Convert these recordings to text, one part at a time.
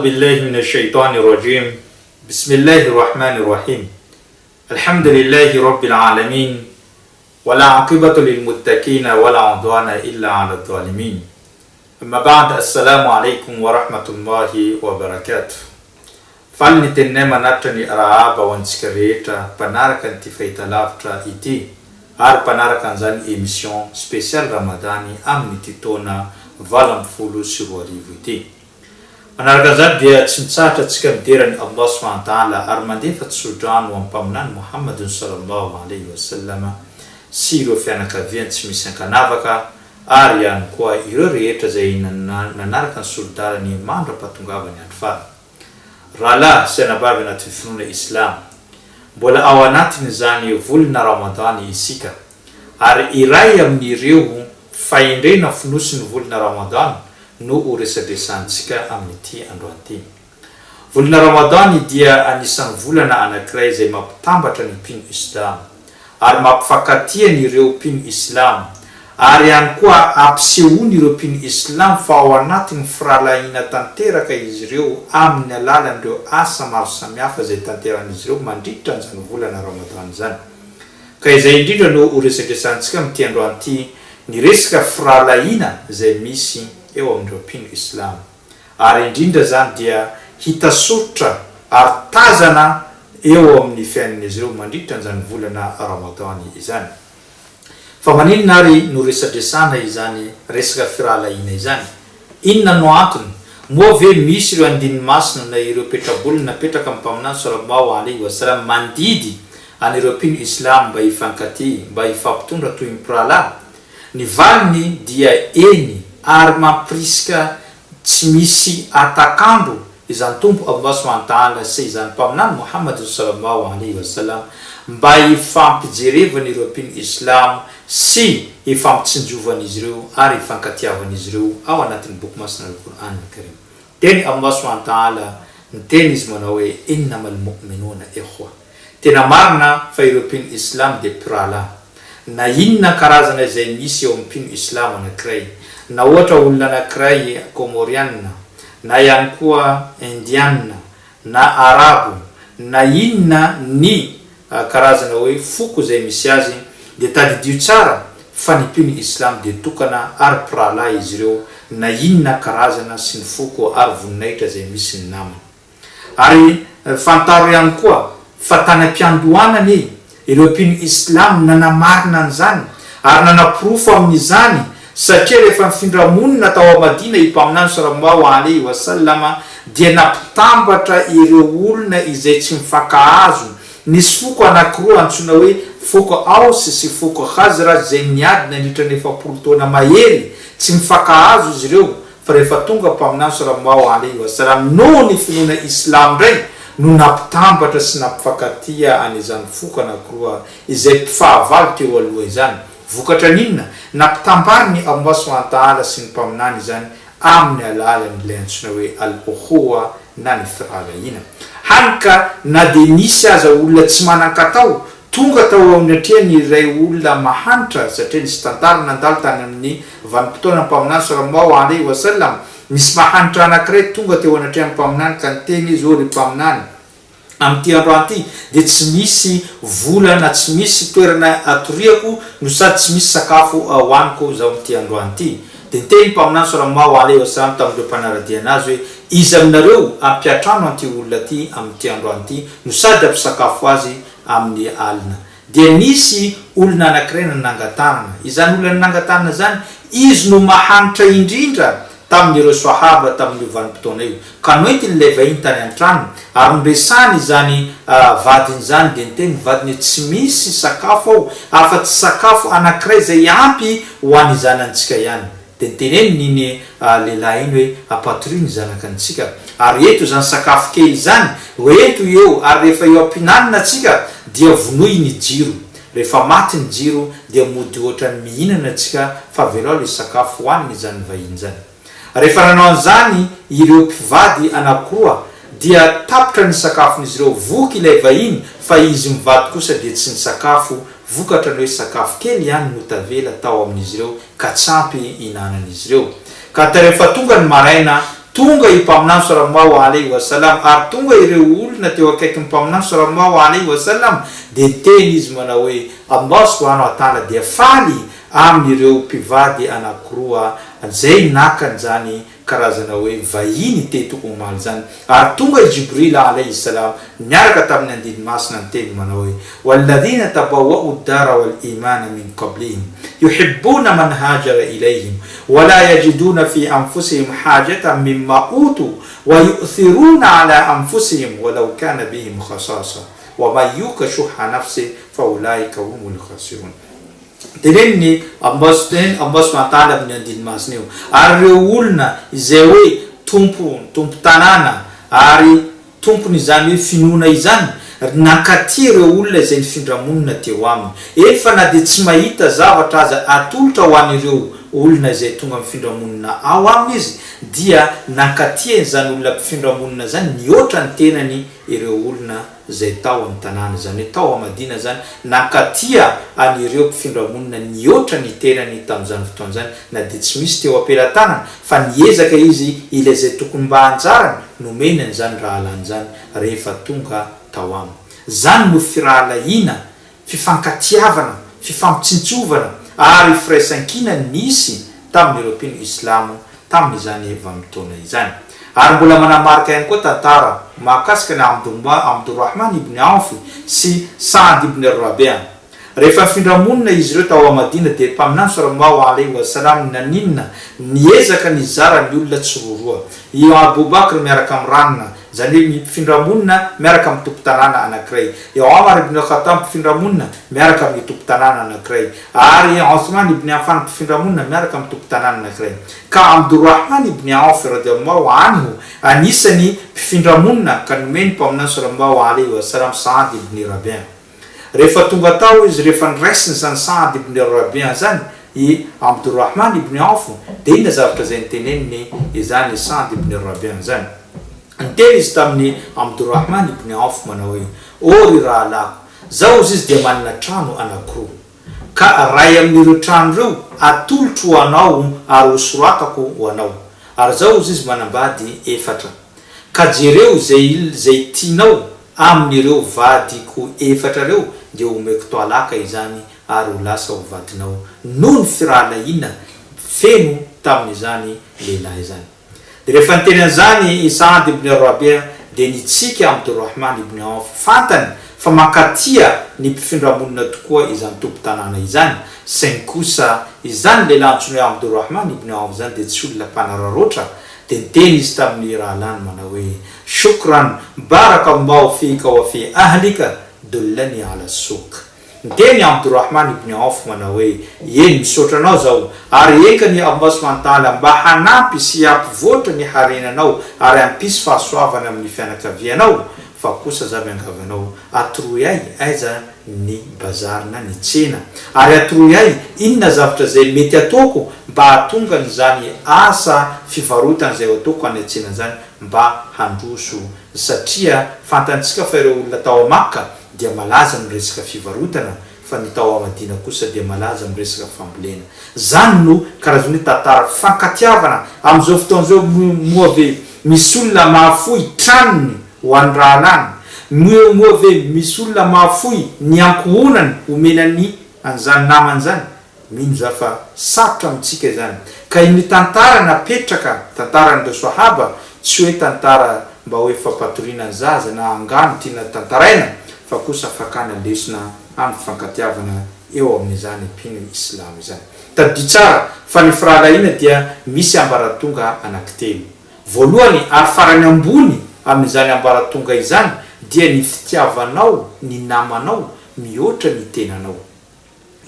billahi minash shaitani rajim Bismillahi rahmani rahim Alhamdulillahi rabbil alamin Wal aqibatu lil muttaqina wala udwana illa ala dhalimin Amma ba'd Assalamu alaikum wa rahmatullahi wa barakatuh Faly ny teninay manatitra ny arahaba ho antsika rehetra mpanaraka an'ity fahitalavitra ity ary mpanaraka an'izany émission spéciale Ramadany amin'ity taona 2018 ity. Manaraka an'izany dia tsy mitsahatra antsika midera an'i Allah subhanahu wa ta'ala ary mandefa tsodrano ho an'ny Mpaminany Muhammadun sallallahu alaihi wa sallam sy ireo fianakaviany tsy misy ankanavaka ary ihany koa ireo rehetra izay nanaraka ny sori-dalany mandra-pahatongavany andro farany. Rahalahy sy anabavy anaty finoana Islamo, mbola ao anatin'izany volana Ramadany isika, ary iray amin'ireo fahendrena fonosin'ny volana Ramadan no ho resadresahantsika amin'ity androany ity. Volana Ramadany dia anisan'ny volana anankiray izay mampitambatra ny mpino Islamo, ary mampifankatia an'ireo mpino Islamo, ary ihany koa ampisehoany ireo mpino Islamo fa ao anatin'ny firahalahiana tanteraka izy ireo amin'ny alalan'ireo asa maro samihafa izay tanterahan'izy ireo mandritra an'izany volana Ramadan izany. Ka izay indrindra no ho resadresantsika amin'ity androany ity, ny resaka firahalahiana izay misy eo amin'ireo mpino Islamo. Ary indrindra izany dia hita soritra ary tazana eo amin'ny fiainan'izy ireo mandritra an'izany volana Ramadan izany. Fa maninona ary no resadresana izany resaka firahalahiana izany? Inona no antony? Moa ve misy ireo andininy masina na ireo petrabolina napetraka amin'ny Mpaminany Sallallahu alaihi wa sallam mandidy an'ireo mpino Islamo mba hifankatia, mba hifampitondra toy ny mpirahalahy? Ny valiny dia eny ary mampirisika tsy misy atak'andro izany Tompo Allah subhanahu wa ta'ala sy izany Mpaminany Muhammad sallallahu alaihi wa sallam mba hifampijerevan'ireo mpino Islamo sy hifampitsinjovan'izy ireo ary hifankatiavan'izy ireo ao anatin'ny Boky Masina Al-Qur'an Al-Karim. Teny Allah subhanahu wa ta'ala niteny Izy manao hoe, Innamal mu'minouna ikhwa. Tena marina fa ireo mpino Islam dia mpirahalahy. Na inona karazana izay misy eo amin'ny mpino Islam anankiray, na ohatra olona anankiray Komoriana, na ihany koa Indiana, na Arabo, na inona ny karazana hoe foko izay misy azy, dia tadidio tsara fa ny mpino Islam dia tokana ary mpirahalahy izy ireo na inona karazana sy ny foko ary voninahitra izay misy ny namany. Ary fantaro ihany koa fa tany am-piandohana anie ireo mpino Islam nanamarina an'izany ary nanaporofo amin'izany satria rehefa nifindra monina tao Madina i Mpaminany Sallallahu alaihi wa sallam dia nampitambatra ireo olona izay tsy mifankahazo. Nisy foko anankiroa antsoina hoe foko Aws sy foko Khazraj izay niady nandritra ny 40 taona mahery, tsy mifankahazo izy ireo Fa rehefa tonga Mpaminany Sallallahu alaihi wa sallam noho ny finoana Islam indray no nampitambatra sy nampifankatia an'izany foko anankiroa izay mpifahavalo teo aloha izany. Vokatra n'inona? Nampitambarin'i Allah subhanahu wa ta'ala sy ny Mpaminany izany amin'ny alalan'ilay antsoina hoe Al-Ukhuwa na ny firahalahiana. Hany ka na dia nisy aza olona tsy manan-katao Tonga tao amin'ny atrehany iray olona mahantra, satria nisy tantara nandalo tany amin'ny vanim-potoanan'ny Mpaminany Sallallahu alaihi wa sallam, nisy mahantra anankiray tonga teo anatrehan'ny Mpaminany ka niteny izy, Oh ry Mpaminany, amin'ity androany ity dia tsy misy vola na tsy misy toerana atoriako no sady tsy misy sakafo hohaniko zaho amin'ity androany ity. Dia niteny ny Mpaminany Sallallahu alaihi wa sallam tamin'ireo mpanara-dia anazy hoe, Iza aminareo hampiantrano an'ity olona ity amin'ity androany ity no sady hampisakafo azy amin'ny alina. Dia nisy olona anankiray nanangan-tanana. Izany olona nanangan-tanana izany, izy no mahantra indrindra tamin'ireo Swahaba tamin'io vanim-potoana io. Ka noentiny ilay vahiny tany an-tranony, ary noresahany izany vadiny izany, dia niteny ny vadiny hoe, Tsy misy sakafo ao, afa-tsy sakafo anankiray izay ampy ho an'ny zanantsika ihany. Dia noteneniny iny lehilahy iny hoe, Ampatorio ny zanakantsika. Ary ento izany sakafo kely izany, hoento eo, ary rehefa eo am-pihinanana tsika, dia vonoy ny jiro. Rehefa maty ny jiro, dia mody ohatran'ny mihinana tsika, fa avelao ilay sakafo hohaniny izany vahiny izany. Rehefa nanao an'izany ireo mpivady anankiroa, dia tapitra ny sakafon'izy ireo, voky ilay vahiny, fa izy mivady kosa dia tsy nisakafo, vokatra ny hoe sakafo kely ihany no tavela tao amin'izy ireo, ka tsy ampy hinanan'izy ireo. Ka rehefa tonga ny maraina, Tonga i Mpaminany Sallallahu alaihi wa sallam ary tonga ireo olona teo akaikin'ny Mpaminany Sallallahu alaihi wa sallam dia niteny izy manao hoe, Allah subhanahu wa ta'ala dia faly amin'ireo mpivady anankiroa izay naka an'izany karazana hoe vahiny teto omaly izany. Ary tonga i Jibril alaihi salam niaraka tamin'ny andiny masina niteny manao hoe, Walladhina tabawwa'u ad-dara wal-imana min qablihim yuhibbuna man hajara ilayhim wa la yajiduna fi anfusihim hajatan mimma utu wa yu'thiruna ala anfusihim walau kana bihim khasasa wa man yuka shuhha nafsihi fa ulaika humul khasirun. Teneniny Allah teneniny Allah subhanahu wa ta'ala amin'io andininy masina io, ary ireo olona izay hoe tompo tompon-tanàna ary tompony izany hoe finoana izany, nankatia ireo olona izay nifindra monina teo aminy. Eny fa na dia tsy mahita zavatra aza atolotra ho an'ireo olona izay tonga mifindra monina ao aminy izy, dia nankatiany izany olona mpifindra monina izany nihoatra ny tenany ireo olona izay tao amin'ny tanàna, izany hoe tao Madina izany, nankatia an'ireo mpifindra monina nihoatra ny tenany tamin'izany fotoana izany, na dia tsy misy teo am-pelatanana, fa niezaka izy ilay izay tokony mba anjarany nomeny an'izany rahalahiny izany rehefa tonga tao aminy. Izany no firahalahiana, fifankatiavana, fifampitsinjovana ary firaisankina nisy tamin'ireo mpino islamo tamin'izany vanim-potoana izany. Ary mbola manamarika ihany koa tantara mahakasika an'i Abdurrahman ibn Awf sy Sa'd ibn Rabi'a. Rehefa nifindra monina izy ireo tao Madina dia Mpaminany sallallahu alaihi wa sallam naninona niezaka nizara ny olona tsiroaroa. I Abou Bakr miaraka amin'i Ranona, izany hoe ny mpifindra monina miaraka amin'ny tompon-tanàna anankiray. I Omar ibn Khattab mpifindra monina miaraka amin'ny tompon-tanàna anankiray. Ary Othman ibn Affan mpifindra monina miaraka amin'ny tompon-tanàna anankiray. Ka Abdurrahman ibn Awf radiallahu anhu anisany mpifindra monina ka nomen'ny Mpaminany sallallahu alaihi wa sallam Sa'd ibn Rabi'. Rehefa tonga tao izy, rehefa noraisiny izany Sa'd ibn Rabi' izany i Abdurrahman ibn Awf, dia inona zavatra izay noteneniny izany Sa'd ibn Rabi' izany? Niteny izy tamin'i Abdurrahman ibn Awf manao hoe, Ô ry rahalahiko, zaho hozy izy dia manana trano anankiroa. Ka iray amin'ireo trano ireo atolotro ho anao ary hosoratako ho anao. Ary zaho hozy izy manambady efatra. Ka jereo izay izay tianao amin'ireo vadiko efatra ireo dia omeko toalaka izany ary ho lasa ho vadinao noho ny firahalahiana feno tamin'izany lehilahy izany. Dia rehefa niteny an'izany i Sa'd ibn Rabi' dia nitsiky Abdurrahman ibn Awf, fantany fa mankatia ny mpifindra-monina tokoa izany tompon-tanàna izany, saingy kosa izany lehilahy antsoina hoe Abdurrahman ibn Awf izany dia tsy olona mpanararaotra, dia niteny izy tamin'ny rahalahiny manao hoe, Shukran, barakallahu fika wa fi ahlika, dullani ala suq. Niteny Abdourahman ibn Awf manao hoe, Eny, misaotra anao zaho, ary enga anie Allah subhanahu wa ta'ala mba hanampy sy hampivoatra ny harenanao ary hampisy fahasoavana amin'ny fianakavianao, fa kosa za miangavy anao, atoroy ahy aiza ny bazary na ny tsena, ary atoroy ahy inona zavatra izay mety ataoko mba hahatonga an'izany asa fivarotana izay ho ataoko any an-tsena izany mba handroso, satria fantantsika fa ireo olona tao Makka dia malaza amin'ny resaka fivarotana fa ny tao Madina kosa dia malaza amin'ny resaka fambolena. Zany no karazana hoe tantara fifankatiavana amin'izao fotoana izao moa ve misy olona mahafoy tranony ho an'ny rahalahiny? Moa ve misy olona mahafoy ny ankohonany homena ny an'izany namany izany? Mino za fa sarotra amintsika izany. Ka iny tantara napetraka, tantaran'ireo Swahaba, tsy hoe tantara mba hoe fampatoriana ny zaza na angano tiana tantaraina, fa kosa fakana lesona amin'ny fifankatiavana eo amin'izany mpino Islamo izany. Tadidio tsara fa ny firahalahiana dia misy ambaratonga anankitelo. Voalohany ary farany ambony amin'izany ambaratonga izany dia ny fitiavanao ny namanao mihoatra ny tenanao.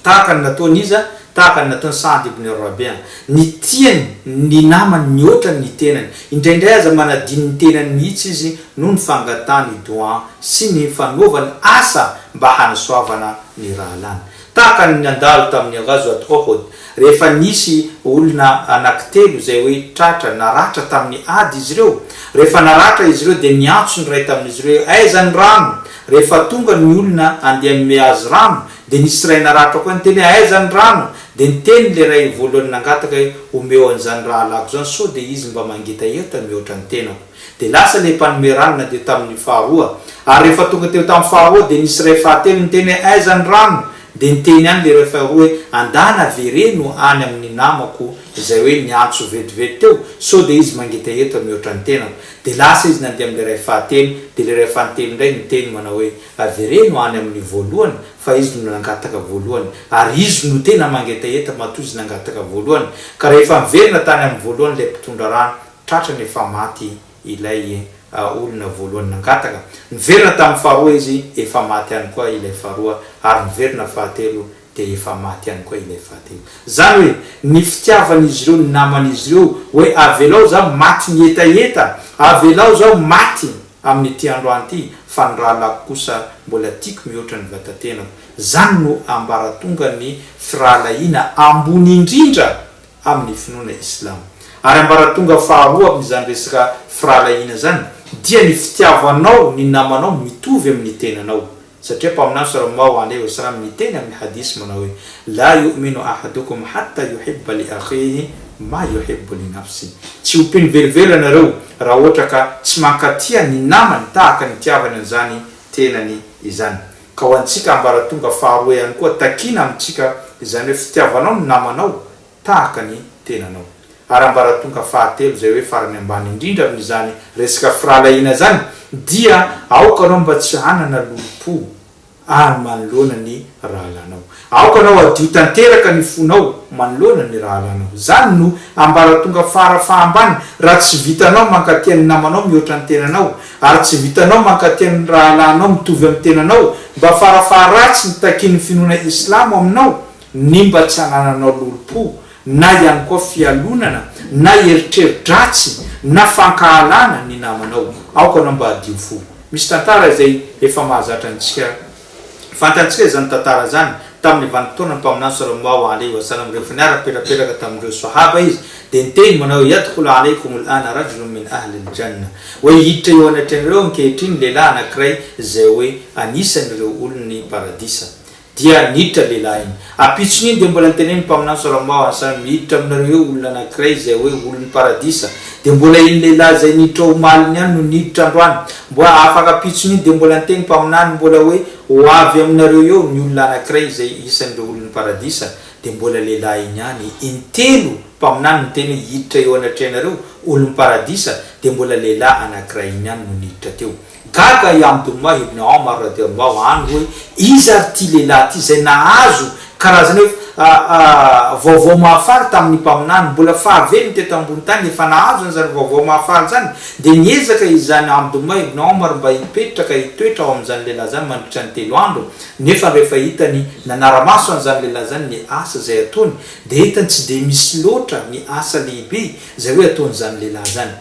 Tahaka ny nataon'iza? Tahaka ny nataon'i Sa'd ibn Rabi'. Nitiany ny namany mihoatra ny tenany. Indraindray aza manadino ny tenany mihitsy izy noho ny fangatahany doua sy ny fanaovany asa mba hanasoavana ny rahalahiny. Tahaka ny nandalo tamin'ny Ghazwat Uhud, rehefa nisy olona anankitelo izay hoe tratra, naratra tamin'ny ady izy ireo. Rehefa naratra izy ireo dia niantso ny iray tamin'izy ireo hoe, Aiza ny rano? Rehefa tonga ny olona andeha hanome azy rano. Dia nisy iray naratra koa niteny hoe, Aiza ny rano? Dia niteny ilay iray voalohany nangataka hoe, Omeo an'izany rahalahiko izany sao dia izy mba mangetaheta mihoatra ny tenako. Dia lasa ilay mpanome rano nandeha tamin'ny faharoa. Ary rehefa tonga teo tamin'ny faharoa dia nisy iray fahatelo niteny hoe, Aiza ny rano? Dia niteny ihany ilay iray faharoa hoe, Andana avereno any amin'ny namako izay hoe niantso vetivety teo sao dia izy mangetaheta mihoatra ny tenako. Dia lasa izy nandeha amin'ilay iray fahatelo, dia ilay iray fahatelo indray niteny manao hoe, Avereno any amin'ny voalohany fa izy no nangataka voalohany, ary izy no tena mangetaheta matoa izy nangataka voalohany. Ka rehefa niverina tany amin'ny voalohany ilay mpitondra rano, tratrany efa maty ilay olona voalohany nangataka. Niverina tamin'ny faharoa izy, efa maty ihany koa ilay faharoa, ary niverina fahatelo dia efa maty ihany koa ilay fahatelo. Izany hoe, ny fitiavan'izy ireo ny naman'izy ireo, hoe avelao izaho maty ny hetaheta, avelao izaho maty amin'ity androany ity, fa ny rahalahiko kosa mbola tiako mihoatra ny vatatenako. Izany no ambaratongan'ny firahalahiana ambony indrindra amin'ny finoana islamo. Ary ambaratonga faharoa amin'izany resaka firahalahiana izany dia ny fitiavanao ny namanao mitovy amin'ny tenanao. Satria Mpaminany sallallahu alaihi wa sallam niteny amin'ny hadith manao hoe, La yu'minu ahadukum hatta yuhibba li akhihi ma yuhibbu li nafsi. Tsy ho mpino velively ianareo raha ohatra ka tsy mankatia ny namany tahaka ny itiavany an'izany tenany izany. Ka ho antsika ambaratonga faharoa ihany koa takiana amintsika izany hoe fitiavanao ny namanao tahaka ny tenanao. Ary ambaratonga fahatelo izay hoe farany ambany indrindra amin'izany resaka firahalahiana izany dia aoka anao mba tsy hanana lolompo ary manoloana ny rahalanao. Aoka anao hadio tanteraka ny fonao manoloana ny rahalanao. Izany no ambaratonga fara fahambany raha tsy vitanao mankatia ny namanao mihoatra ny tenanao ary tsy vitanao mankatia ny rahalahinao mitovy amin'ny tenanao mba fara faharatsiny takian'ny finoana islamo aminao ny mba tsy hanananao lolompo na ihany koa fialonana na eritreri-dratsy na fankahalana ny namanao. Aoka anao mba hadio fo. Misy tantara izay efa mahazatra antsika. Fantantsika izany tantara izany, tamin'ny vanim-potoanan'ny Mpaminany sallallahu alaihi wa sallam rehefa niara-pelaperaka tamin'ireo Sahaba izy dia niteny manao hoe, Yadkhulu alaikum al-ana rajulun min ahli al-jannah, hoe hiditra eo anatrehanareo ankehitriny lehilahy anankiray izay hoe anisan'ireo olon'ny paradisa. Dia niditra lehilahy iny. Ampitson'iny dia mbola nitenenin'ny Mpaminany Sallallahu alaihi wasallam, Miditra aminareo eo olona anankiray izay hoe olon'ny Paradisa. Dia mbola iny lehilahy izay niditra omaly iny ihany no niditra androany. Mboa afaka ampitson'iny dia mbola niteny Mpaminany mbola hoe, Ho avy aminareo eo ny olona anankiray izay isan'ireo olon'ny Paradisa. Dia mbola lehilahy iny ihany. Intelo Mpaminany niteny hoe hiditra eo anatrehanareo olon'ny Paradisa, dia mbola lehilahy anankiray iny ihany no niditra teo. Gaga i Abdullah ibn Omar radiallahu anhu hoe iza ary ity lehilahy ity izay nahazo karazana hoe vaovao mahafaly tamin'ny Mpaminany mbola fahavelony teto ambony tany efa nahazo an'izany vaovao mahafaly izany, dia niezaka izany Abdullah ibn Omar mba hipetraka hitoetra ao amin'izany lehilahy izany mandritra ny telo andro, nefa rehefa hitany nanara-maso an'izany lehilahy izany ny asa izay ataony dia hitany tsy dia misy loatra ny asa lehibe izay hoe ataon'izany lehilahy izany.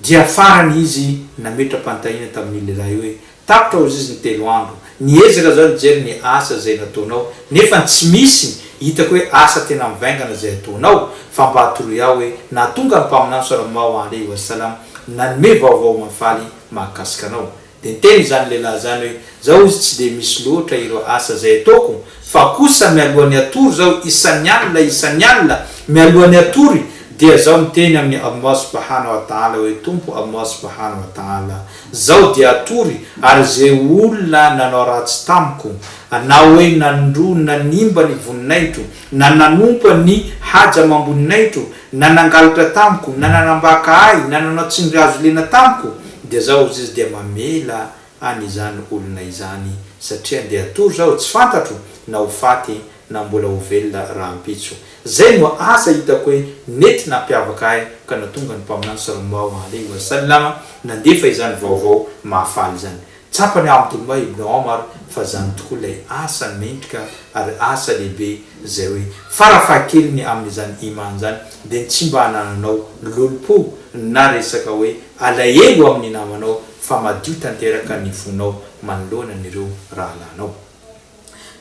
Dia farany izy nametra-panontaniana tamin'io lehilahy io hoe, Tapitra hozy izy ny telo andro. Niezaka zaho nijery ny asa izay nataonao, nefa tsy misy hitako hoe asa tena mivaingana izay ataonao, fa mba atoroy ahy hoe nahatonga ny Mpaminany Sallallahu alaihi wa sallam nanome vaovao mahafaly mahakasika anao. Dia niteny izany lehilahy izany hoe, Zaho hozy tsy dia misy loatra ireo asa izay ataoko, fa kosa mialohan'ny hatory zaho isan'ny alina isan'ny alina, mialohan'ny hatory dia zaho miteny amin'i Allah subhana wa ta'ala hoe, Tompo Allah subhana wa ta'ala, zaho dia hatory ary izay olona nanao ratsy tamiko, na hoe nandro nanimba ny voninahitro, na nanompa ny haja amam-boninahitro, na nangalatra tamiko, na nanambaka ahy, na nanao tsindry hazo lena tamiko, dia zaho hozy izy dia mamela an izany olona izany satria ndeha hatory zaho tsy fantatro na ho faty na mbola ho velona rahampitso. Zay no asa hitako hoe nety nampiavaka ahy ka natonga ny Mpaminany sallallahu alaihi wa sallam nandefa izany vaovao mahafaly izany. Tsapan'i Abdullah ibn Omar fa zany tokoa ilay asa mendrika ary asa lehibe izay hoe farafahakeliny amin'izany iman izany dia ny tsy mba hanananao lolompo na resaka hoe alahelo amin'ny namanao fa madio tanteraka ny fonao manoloana an'ireo rahalahinao.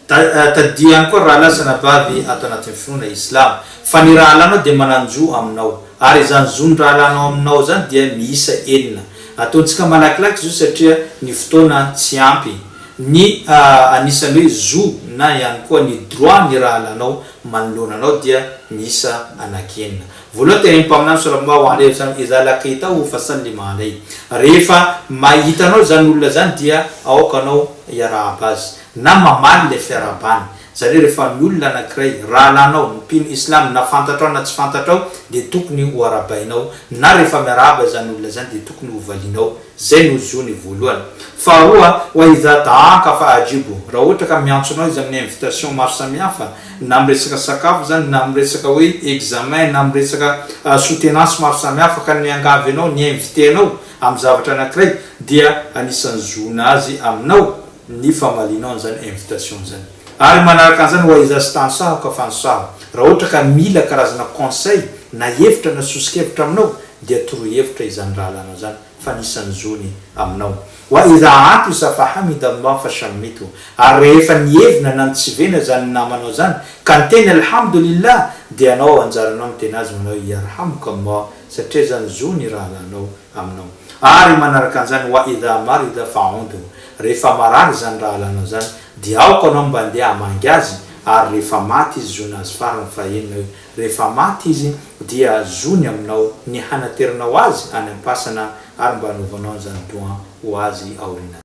Tadidio ihany koa ry rahalahy sy anabavy ato anatin'ny finoana Islamo, fa ny rahalahinao dia manan-jo aminao, ary izany zon'ny rahalahinao aminao izany dia miisa enina. Ataontsika malakilaky izy io satria ny fotoana tsy ampy. Ny anisan'ny hoe zo na ihany koa ny droit ny rahalanao manoloana anao dia miisa anakienina. Voalohany tenenin'ny Mpaminany Sallallahu alaihi wa sallam, Idha laqitahu fasallim alayh, rehefa mahita anao izany olona izany dia aoka anao hiarahaba azy, na mamaly ilay fiarahabany. Izany hoe rehefa ny olona anakiray, rahalanao, ny mpino islam, na fantatrao na tsy fantatrao dia tokony ho arahabainao, na rehefa miarahaba izany olona izany dia tokony ho valianao. Zay no zony voalohany. Faharoa, wa idha da'aka fa ajibu, raha ohatra ka miantso anao izy amin'ny invitation maro samihafa, na amin'ny resaka sakafo izany, na amin'ny resaka hoe examen, na amin'ny resaka soutenance maro samihafa ka niangavy anao, ni-inviter anao amin'ny zavatra anankiray, dia anisan'ny zon'azy aminao ny famalianao an'izany invitation izany. Ary manaraka an'izany, wa idha stansahaka fansahu, raha ohatra ka mila karazana conseil na hevitra na soso-kevitra aminao, dia toroy hevitra izany rahalanao izany fa anisan'ny zony aminao. Wa idha atisa fa hamida Allah fa shammithu, ary rehefa nihevina na nitsivena izany namanao izany ka niteny Alhamdulillah dia anao anjaranao miteny azy manao hoe Yarhamuka Allah satria izany zony rahalanao aminao. Ary manaraka an'izany wa idha marida fa udhu, rehefa marary izany rahalanao izany dia aoka anao mba andeha hamangy azy ary rehefa maty izy zon'azy farany fahenina hoe Rehefa maty izy dia zony aminao ny hanateranao azy any am-pasana ary mba hanaovanao an'izany doan ho azy aoriana.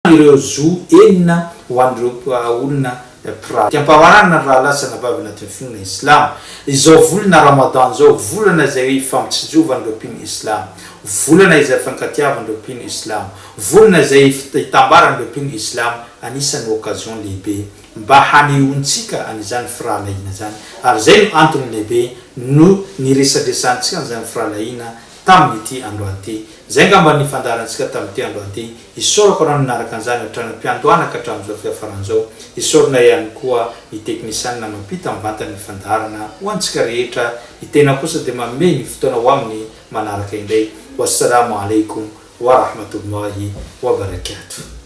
Ireo zo enina ho an'ireo olona mpirahalahy. Tiam-pamarana ny rahalahy sy anabavy anatin'ny finoana Islamo. Izao volana Ramadan izao, volana izay ifampitsinjovan'ireo mpino Islamo, volana izay ifankatiavan'ireo mpino Islamo, volana izay itambaran'ireo mpino Islamo, anisan'ny occasion lehibe mba hanehoantsika an'izany firahalahiana izany, ary izay no antony lehibe no niresadresantsika an'izany firahalahiana tamin'ity androany ity. Izay angamba ny fandaharantsika tamin'ity androany ity. Isaorako anao nanaraka an'izany hatrany am-piandohana ka hatramin'izao fiafarana izao. Isaorana ihany koa ny teknisianina mampita mivantana ny fandaharana ho antsika rehetra. Ny tena kosa dia manome ny fotoana ho amin'ny manaraka indray. Wassalamu alaikum wa rahmatullahi wa barakatuh.